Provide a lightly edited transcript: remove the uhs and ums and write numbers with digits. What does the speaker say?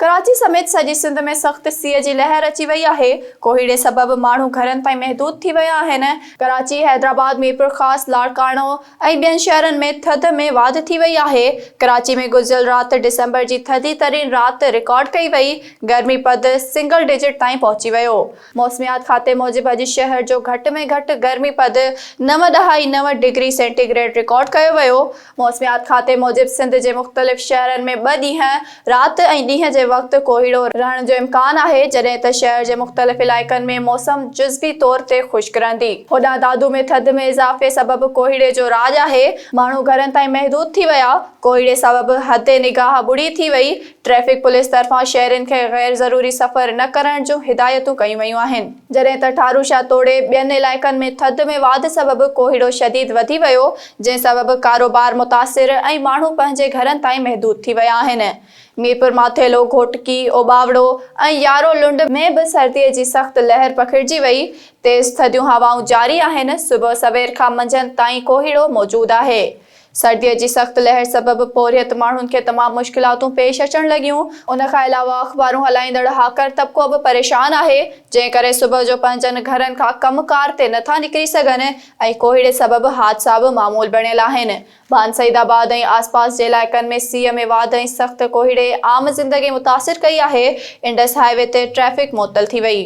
ڪراچي سميت سڄي سنڌ ۾ سخت سيء جي لهر اچي وئي آهي، ڪوهيڙي سبب ماڻهو گهرن تائين محدود ٿي ويا آهن، ڪراچي، حيدرآباد، ميرپورخاص، لاڙڪاڻو ۽ ٻين شهرن ۾ ٿڌ ۾ واڌ ٿي وئي آهي، ڪراچي ۾ گذريل رات ڊسمبر جي ٿڌي ترين رات رڪارڊ ڪئي وئي، گرمي پد سنگل ڊجٽ تائين پهچي ويو. موسميات کاتي موجب اڄ شهر جو گهٽ ۾ گهٽ گرمي پد 9.9 ڊگري سينٽي گريڊ رڪارڊ ڪيو ويو. موسميات کاتي موجب سنڌ جي مختلف شهرن ۾ ٻه ڏينهن رات ۽ ڏينهن جي وقت ڪوهيڙو رهڻ جو امڪان آهي، جڏهن ته شهر جي مختلف علائقن ۾ موسم جزوي طور تي خشڪ رهندي. هوڏانهن دادو ۾ ٿڌ ۾ اضافي سبب ڪوهيڙي جو راڄ آهي، ماڻهو گهرن تائين محدود ٿي ويا، ڪوهيڙي سبب حد نگاهه ٻڙي ٿي وئي، ٽريفڪ پوليس طرفان شهرين کي غير ضروري سفر نه ڪرڻ جون هدايتون ڪيون ويون آهن. جڏهن ته ٺاروشاه توڙي ٻين علائقن ۾ ٿڌ ۾ واڌ سبب ڪوهيڙو شديد وڌي ويو، جنهن سبب ڪاروبار متاثر ۽ ماڻهو پنهنجي گهرن تائين محدود ٿي ويا آهن. ميرپور ماٿيلو، گهوٽڪي، اوٻاوڙو ۽ يارو لنڊ ۾ به سردي جي سخت لهر پکڙجي وئي، تيز ٿڌيون هوائون جاري آهن، صبح سوير کان منجهند تائين ڪوهيڙو موجود آهي. سرديء جي سخت لهر سبب پورهيت ماڻهن کي تمام مشڪلاتون پيش اچڻ لڳيون. ان کان علاوه اخبارون هلائيندڙ هاڪر طبقو به پريشان آهي، جنهن ڪري صبح جو پنهنجن گهرن کان ڪم ڪار تي نٿا نڪري سگهن ۽ ڪوهيڙي سبب حادثا به معمول بڻيل آهن. ڀان سعيد آباد ۽ آسپاس جي علائقن ۾ سيء ۾ واڌ ۽ سخت ڪوهيڙي عام زندگي متاثر ڪئي آهي، انڊس هاء وي تي ٽريفڪ معطل ٿي وئي.